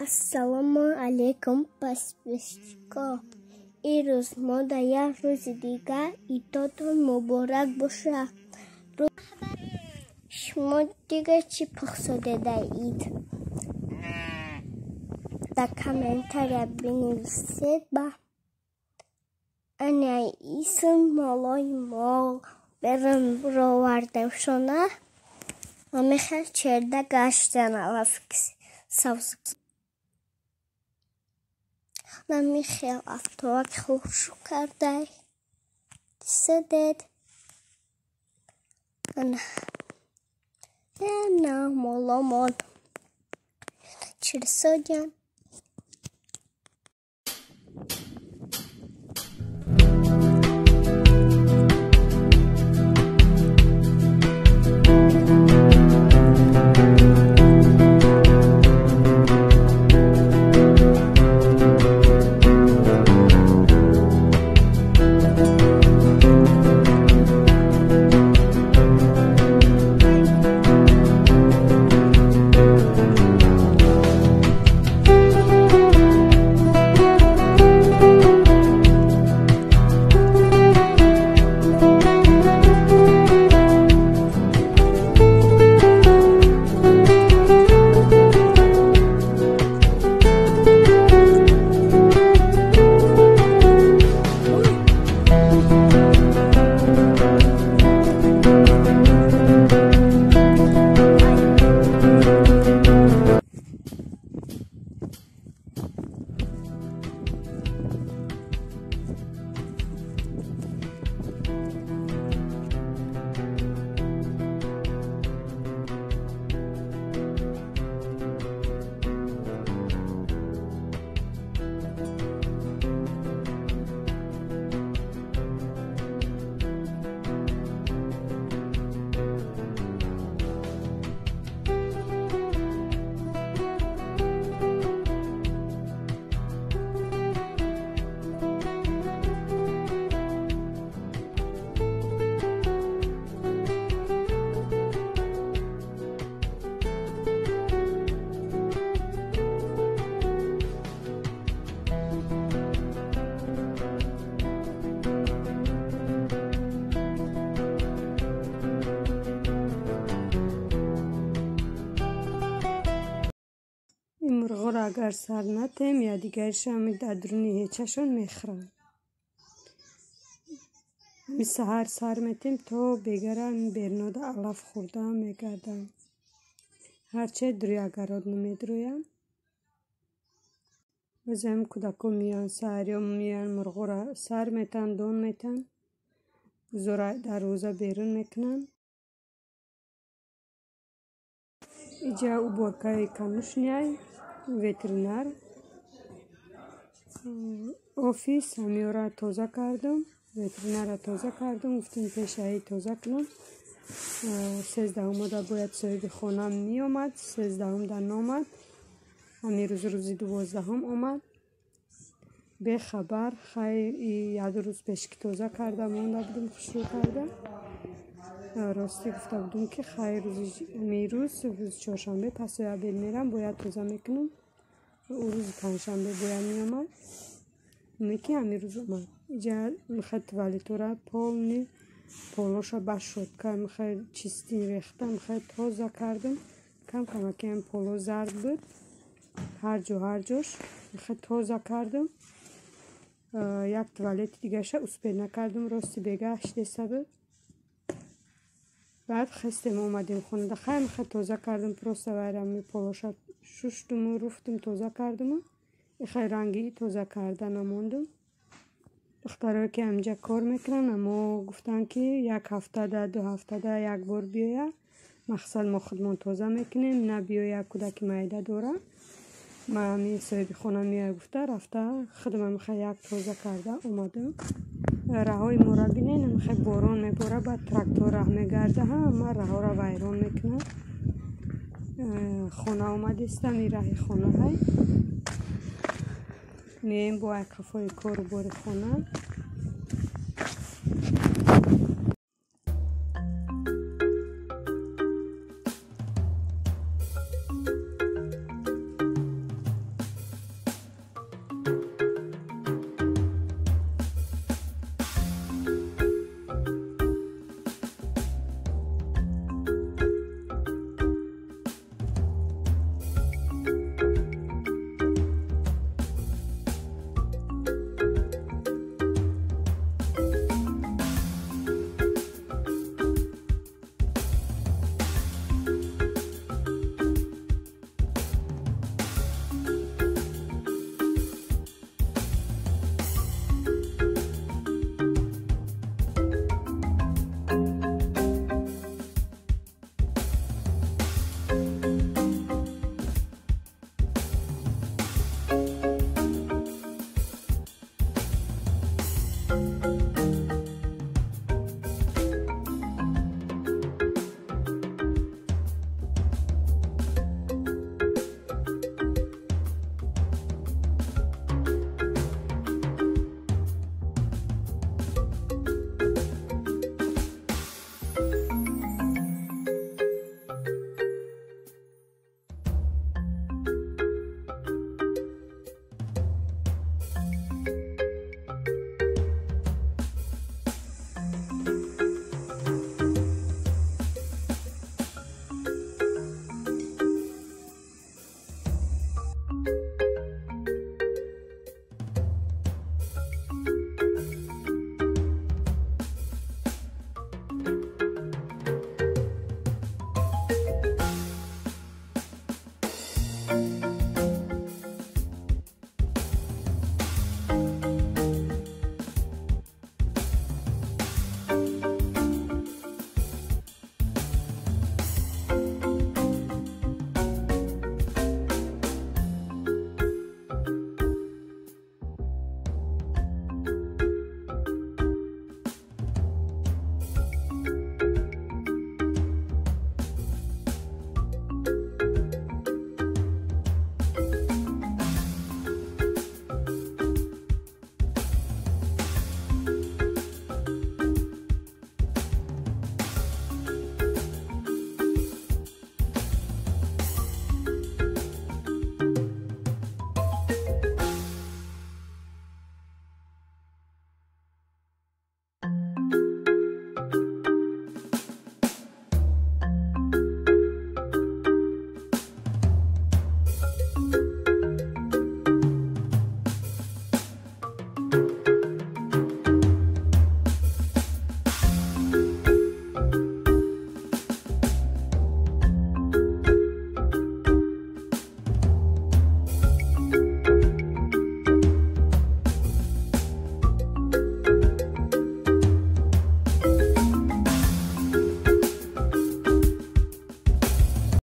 Ассалому алайкум, подписчико. Ирӯз мо дар як рӯзи дигар идотон муборак бошад. Шумо дигар чӣ пухсодед дар ид? Дар комментария бинависед. Ба ана исм молои мо берун ровардемшона ва мехел черда гаштан алафки савзки. Намихел автовак хушу кардай. Дисадед. Ана. Ана моломон. Чирсодян. Мурғоро агар сар натем, я дигаришам дар дуруни ҳечашон мехӯранд. Ҳами саҳар сар метем, то бегара бернода алаф хӯрда мегарданд. Ҳарче дуруи агарот намедурӯянд. Баъзеам кӯдакҳо меоянд, саҳариё меоянд, мурғоро сар метаҳанд, дон метаҳанд, бузора дарвоза берун мекунанд. Иҷа уборкаи конюшняй, ветеринар офис ҳамиёра тоза кардум, ветеринарро тоза кардум, гуфтем пешаи тоза кунам. 13-умода бояд соҳиби хона меомад, 13-умда номад. Ҳамин рӯз рӯзи 12-ум омад. Бехабар, хай як рӯз пеш ки тоза карда монда будум, хушрӯ карда. Ростӣ гуфта будум ки хай рӯзи рӯз чоршанбе пасои обед мерам, бояд тоза мекунам. Ӯ рӯзи панҷшанбе бояд меомад. Ки ҳамин рӯз омад. Иҷа мехоҳад туалетора полни полоша ба щётка мехоҳад чистин рехта, мехоҳад тоза кардам. Кам камакиам поло зард буд. Ҳар ҷо ҳар ҷош мехоҳад тоза кардам. Як туалети дигараша успед накардам, рости бегаҳ шидеста буд. Баъд хестем омадем хонада. Хай мехоҳад тоза кардам, просто вайрами полоша шуштуму руфтум, тоза кардуму. Ихай ранги тоза карда намондум. Духтарое ки ҳаминҷа кор мекунанд, аммо гуфтанд ки як ҳафтада, ду ҳафтада як бор биёя. Мақсад мо худмон тоза мекунем, на биёя кӯдаки майда дора. Ман ҳамин соҳиби хона меоя гуфта рафта худам мехоҳ як тоза карда омадам. Раҳои моро бинед, мехоҳ борон мебора, баъд трактор раҳ мегарда, ҳама раҳоро вайрон мекунад. Хона омадистам, ин раҳи хонаҳай. Меоем бо айқафҳои кору бори хона.